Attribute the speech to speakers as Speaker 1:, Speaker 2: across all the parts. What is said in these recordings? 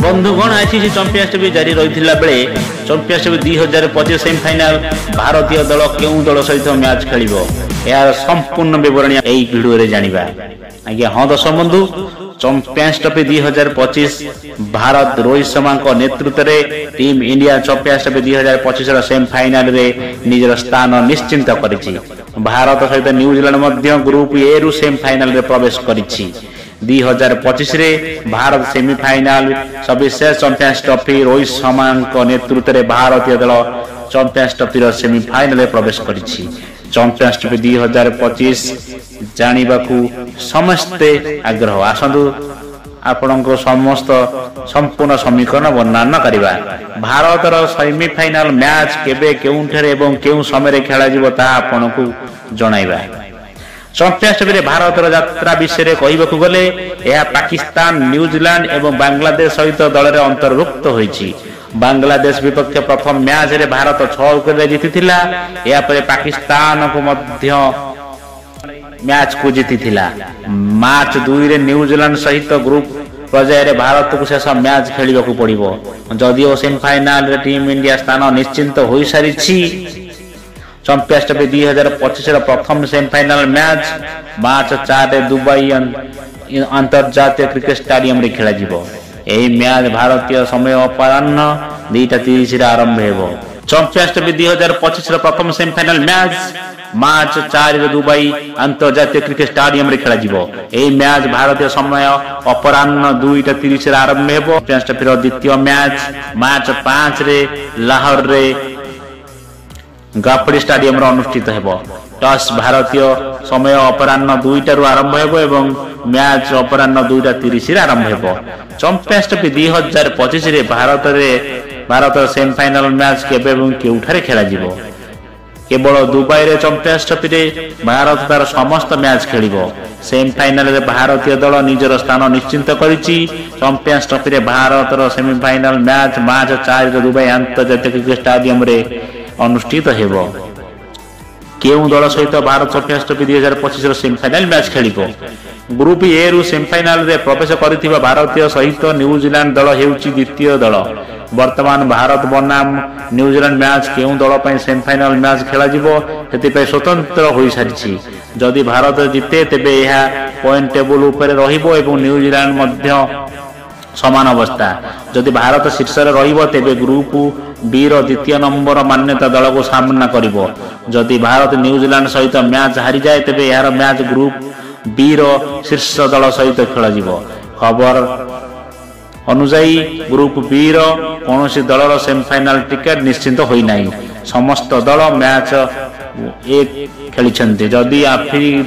Speaker 1: ବନ୍ଧୁଗଣ, ICC champions trophy ଜାରି ରହିଥିଲା ବେଳେ ଚାମ୍ପିୟନ୍ସ ଟ୍ରଫି 2025 ସେମିଫାଇନାଲ ଭାରତୀୟ ଦଳ କେଉଁ ଦଳ ସହିତ ମ୍ୟାଚ୍ ଖେଳିବ, ଏହାର ସମ୍ପୂର୍ଣ୍ଣ ବିବରଣୀ ଏହି ଭିଡିଓରେ ଜାଣିବା। ଆଜ୍ଞା ହଁ ଦର୍ଶକ ବନ୍ଧୁ, ଚାମ୍ପିୟନ୍ସ ଟ୍ରଫି 2025 ଭାରତ ରୋହିତ ଶର୍ମାଙ୍କ ନେତୃତ୍ୱରେ ଟିମ୍ ଇଣ୍ଡିଆ ଚାମ୍ପିୟନ୍ସ ଟ୍ରଫି 2025ର ସେମିଫାଇନାଲରେ ନିଜର ସ୍ଥାନ ନିଶ୍ଚିତ କରିଛି। ଭାରତ ସହିତ ନ୍ୟୁଜିଲାଣ୍ଡ ମଧ୍ୟ ଗ୍ରୁପ ଏ ରୁ ସେମିଫାଇନାଲରେ ପ୍ରବେଶ କରିଛି। 2025ରେ ଭାରତ ସେମିଫାଇନାଲ ସବିଶେଷ ଚାମ୍ପିୟନ୍ସ ଟ୍ରଫି ରୋହିତ ଶର୍ମାଙ୍କ ନେତୃତ୍ୱରେ ଭାରତୀୟ ଦଳ ଚାମ୍ପିୟନ୍ସ ଟ୍ରଫିର ସେମିଫାଇନାଲରେ ପ୍ରବେଶ କରିଛି। ଚାମ୍ପିୟନ୍ସ ଟ୍ରଫି 2025 ଜାଣିବାକୁ ସମସ୍ତେ ଆଗ୍ରହ। ଆସନ୍ତୁ ଆପଣଙ୍କ ସମସ୍ତ ସମ୍ପୂର୍ଣ୍ଣ ସମୀକରଣ ବର୍ଣ୍ଣନା କରିବା। ଭାରତର ସେମିଫାଇନାଲ ମ୍ୟାଚ୍ କେବେ, କେଉଁଠାରେ ଏବଂ କେଉଁ ସମୟରେ ଖେଳାଯିବ ତାହା ଆପଣଙ୍କୁ ଜଣାଇବା। ଚାମ୍ପିୟନ୍ସ ଟ୍ରଫିରେ ଭାରତର ଯାତ୍ରା ବିଷୟରେ କହିବାକୁ ଗଲେ ଏହା ପାକିସ୍ତାନ, ନ୍ୟୁଜିଲାଣ୍ଡ ଏବଂ ବାଂଲାଦେଶ ସହିତ ଦଳରେ ଅନ୍ତର୍ଭୁକ୍ତ ହୋଇଛି। ବାଂଲାଦେଶ ବିପକ୍ଷ ପ୍ରଥମ ମ୍ୟାଚରେ ଭାରତ 6 ୱିକେଟରେ ଜିତିଥିଲା। ଏହାପରେ ପାକିସ୍ତାନକୁ ମଧ୍ୟ ମ୍ୟାଚକୁ ଜିତିଥିଲା। ମାର୍ଚ୍ଚ 2ରେ ନ୍ୟୁଜିଲାଣ୍ଡ ସହିତ ଗ୍ରୁପ ପର୍ଯ୍ୟାୟରେ ଭାରତକୁ ଶେଷ ମ୍ୟାଚ୍ ଖେଳିବାକୁ ପଡ଼ିବ। ଯଦିଓ ସେମିଫାଇନାଲରେ ଟିମ୍ ଇଣ୍ଡିଆ ସ୍ଥାନ ନିଶ୍ଚିତ ହୋଇସାରିଛି। ଚାମ୍ପିୟନ୍ସ ଟ୍ରଫି 2025ର ପ୍ରଥମ ସେମିଫାଇନାଲ ମ୍ୟାଚ୍ ମାର୍ଚ୍ଚ 4ରେ ଦୁବାଇ ଆନ୍ତର୍ଜାତୀୟ କ୍ରିକେଟ ଷ୍ଟାଡିୟମରେ ଖେଳାଯିବ। ଏହି ମ୍ୟାଚ୍ ଭାରତୀୟ ସମୟ ଅପରାହ୍ନ 2:30ରେ ଆରମ୍ଭ ହେବ। ଚାମ୍ପିୟନ୍ସ ଟ୍ରଫି 2025ର ପ୍ରଥମ ସେମିଫାଇନାଲ ମ୍ୟାଚ୍ ମାର୍ଚ୍ଚ 4ରେ ଦୁବାଇ ଆନ୍ତର୍ଜାତୀୟ କ୍ରିକେଟ ଷ୍ଟାଡିୟମରେ ଖେଳାଯିବ। ଏହି ମ୍ୟାଚ୍ ଭାରତୀୟ ସମୟ ଅପରାହ୍ନ 2:30ରେ ଆରମ୍ଭ ହେବ। ଚାମ୍ପିୟନ୍ସ ଟ୍ରଫିର ଦ୍ୱିତୀୟ ମ୍ୟାଚ୍ ମାର୍ଚ୍ଚ 5ରେ ଲାହୋରରେ ଗାଫଡ଼ି ଷ୍ଟାଡିୟମରେ ଅନୁଷ୍ଠିତ ହେବ। ଟସ୍ ଭାରତୀୟ ସମୟ ଅପରାହ୍ନ 2ଟାରୁ ଆରମ୍ଭ ହେବ ଏବଂ ମ୍ୟାଚ୍ ଅପରାହ୍ନ 2:30ରେ ଆରମ୍ଭ ହେବ। ଚାମ୍ପିୟନ୍ସ ଟ୍ରଫି 2025ରେ ଭାରତର ସେମିଫାଇନାଲ ମ୍ୟାଚ୍ କେବେ ଏବଂ କେଉଁଠାରେ ଖେଳାଯିବ? କେବଳ ଦୁବାଇରେ ଚାମ୍ପିୟନ୍ସ ଟ୍ରଫିରେ ଭାରତ ତାର ସମସ୍ତ ମ୍ୟାଚ୍ ଖେଳିବ। ସେମିଫାଇନାଲରେ ଭାରତୀୟ ଦଳ ନିଜର ସ୍ଥାନ ନିଶ୍ଚିତ କରିଛି। ଚାମ୍ପିୟନ୍ସ ଟ୍ରଫିରେ ଭାରତର ସେମିଫାଇନାଲ ମ୍ୟାଚ୍ ମାର୍ଚ୍ଚ 4ରେ ଦୁବାଇ ଆନ୍ତର୍ଜାତୀୟ କ୍ରିକେଟ ଷ୍ଟାଡିୟମରେ ଅନୁଷ୍ଠିତ ହେବ। କେଉଁ ଦଳ ସହିତ ଭାରତ ଚାମ୍ପିୟନ୍ସ ଟ୍ରଫି 2025ର ସେମିଫାଇନାଲ ମ୍ୟାଚ୍ ଖେଳିବ? ଗ୍ରୁପ ଏ ରୁ ସେମିଫାଇନାଲରେ ପ୍ରବେଶ କରିଥିବା ଭାରତୀୟ ସହିତ ନ୍ୟୁଜିଲାଣ୍ଡ ଦଳ ହେଉଛି ଦ୍ୱିତୀୟ ଦଳ। ବର୍ତ୍ତମାନ ଭାରତ ବନାମ ନ୍ୟୁଜିଲାଣ୍ଡ ମ୍ୟାଚ୍ କେଉଁ ଦଳ ପାଇଁ ସେମିଫାଇନାଲ ମ୍ୟାଚ୍ ଖେଳାଯିବ ସେଥିପାଇଁ ସ୍ୱତନ୍ତ୍ର ହୋଇସାରିଛି। ଯଦି ଭାରତ ଜିତେ ତେବେ ଏହା ପଏଣ୍ଟ ଟେବୁଲ ଉପରେ ରହିବ ଏବଂ ନ୍ୟୁଜିଲାଣ୍ଡ ମଧ୍ୟ ସମାନ ଅବସ୍ଥା। ଯଦି ଭାରତ ଶୀର୍ଷରେ ରହିବ ତେବେ ଗ୍ରୁପ ବି ର ଦ୍ୱିତୀୟ ନମ୍ବର ମାନ୍ୟତା ଦଳକୁ ସାମ୍ନା କରିବ। ଯଦି ଭାରତ ନ୍ୟୁଜିଲାଣ୍ଡ ସହିତ ମ୍ୟାଚ୍ ହାରିଯାଏ ତେବେ ଏହାର ମ୍ୟାଚ୍ ଗ୍ରୁପ ବି ର ଶୀର୍ଷ ଦଳ ସହିତ ଖେଳାଯିବ। ଖବର ଅନୁଯାୟୀ ଗ୍ରୁପ ବି ର କୌଣସି ଦଳର ସେମିଫାଇନାଲ ଟିକେଟ୍ ନିଶ୍ଚିତ ହୋଇନାହିଁ। ସମସ୍ତ ଦଳ ମ୍ୟାଚ୍ 1 ଖେଳିଛନ୍ତି। ଯଦି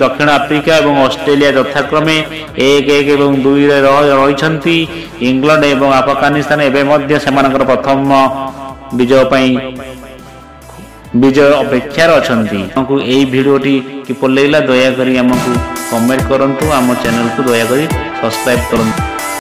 Speaker 1: ଦକ୍ଷିଣ ଆଫ୍ରିକା ଏବଂ ଅଷ୍ଟ୍ରେଲିଆ ଯଥାକ୍ରମେ 1 1 ଏବଂ 2ରେ ରହିଛନ୍ତି, ଇଂଲଣ୍ଡ ଏବଂ ଆଫଗାନିସ୍ତାନ ଏବେ ମଧ୍ୟ ସେମାନଙ୍କର ପ୍ରଥମ ବିଜୟ ପାଇଁ ବିଜୟ ଅପେକ୍ଷାରେ ଅଛନ୍ତି। ଆମକୁ ଏହି ଭିଡ଼ିଓଟି କିପରି ଲାଗିଲା ଦୟାକରି ଆମକୁ କମେଣ୍ଟ କରନ୍ତୁ। ଆମ ଚ୍ୟାନେଲକୁ ଦୟାକରି ସବସ୍କ୍ରାଇବ କରନ୍ତୁ।